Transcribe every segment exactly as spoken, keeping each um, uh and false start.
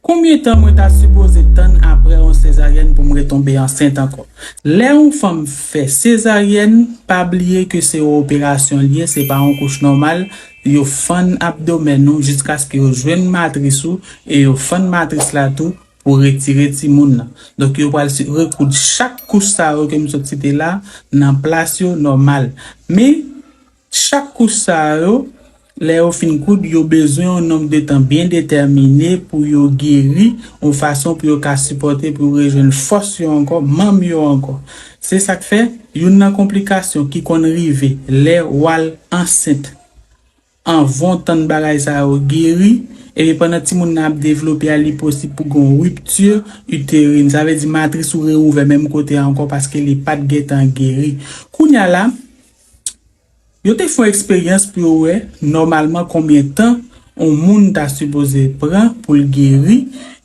Konbyen tan mwen ta sipoze tann apre yon sezaryèn pou m retonbe ansent ankò? Lè yon fanm fè sezaryèn, pa bliye ke se yon operasyon l ye, se pa yon kouch nòmal. Yo fann abdomèn ou jiskaske yo jwenn matris ou e yo fann matris la tou pou retire timoun nan. Donk, yo pral si- rekoud chak kouch sa yo ke m sot site la nan plas yo nòmal. Men, chak kouch sa yo, lè yo fin koud, yo bezwen yon nonb de tan byen detèmine pou yo geri, yon fason pou yo ka sipòte, pou yo rejwenn fòs yo ankò, manm yo ankò. Se sa k fè, youn nan konplikasyon ki konn rive lè w al ansent anvan w tann bagay sa yo geri, ebyen pandan timoun nan ap devlope a, li posib pou gen yon ripti iterin. Sa vle di matris ou reouvè menm kote a ankò paske li pa t gentan geri. Kounye a la, yo te fè yon eksperyans pou yo wè nòmalman konbyen tan yon moun ta sipoze pran pou l geri,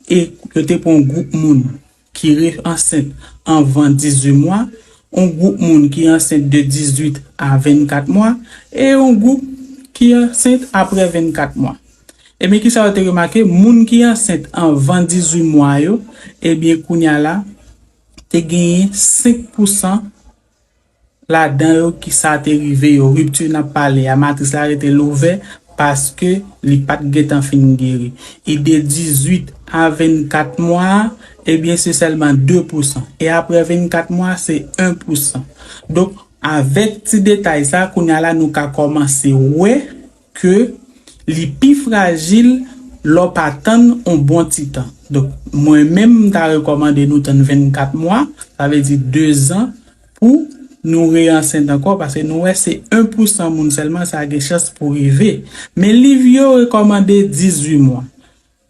e yo te pran yon gwoup moun ki re ansent anvan dizuit mwa, yon gwoup moun ki ansent de dizuit a vennkat mwa, e yon gwoup ki ansent apre vennkat mwa. Ebyen, kisa yo te remake? Moun ki ansent anvan dizuit mwa yo, ebyen, kounye a la, te genyen senk pousan ladan yo ki sa te rive yo. Ripti n ap pale a, matris la rete louvè paske li pa t gentan fin geri. E de dizuit a vennkat mwa, ebyen, se sèlman de pousan. E apre vennkat mwa, se en pousan. Donk, avèk ti detay sa, kounye a la, nou ka kòmanse wè ke li pi frajil lè w pa tann yon bon ti tan. Donk, mwen menm, m ta rekòmande nou tann vennkat mwa, sa vle di de zan, pou nou re ansent ankò, paske nou wè se en pousan moun sèlman sa gen chans pou rive. Men liv yo rekòmande dizuit mwa.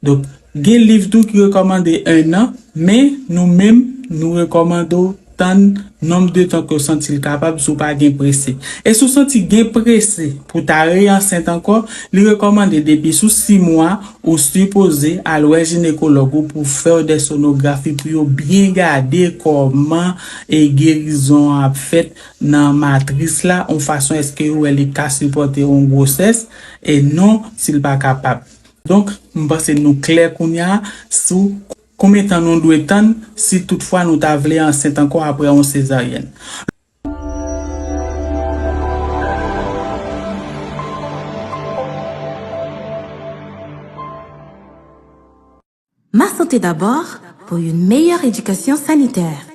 Donk, gen liv tou ki rekòmande en an, men nou menm, nou rekòmande w tann nonb de tan ke w santi l kapab si w pa gen prese. E si w santi gen prese pou ta re ansent ankò, li rekòmande depi sou sis mwa, ou sipoze al wè jinekològ ou pou fè w de sonografi pou yo byen gade kòman e gerizon an ap fèt nan matris la, yon fason èske yo wè li ka sipòte yon gwosès, e non si l pa kapab. Donk, m panse nou klè kounye a sou konbyen tan nou dwe tann si toutfwa nou ta vle ansent ankò apre yon sezaryèn. Ma santé d'abord pour une meilleure éducation sanitaire.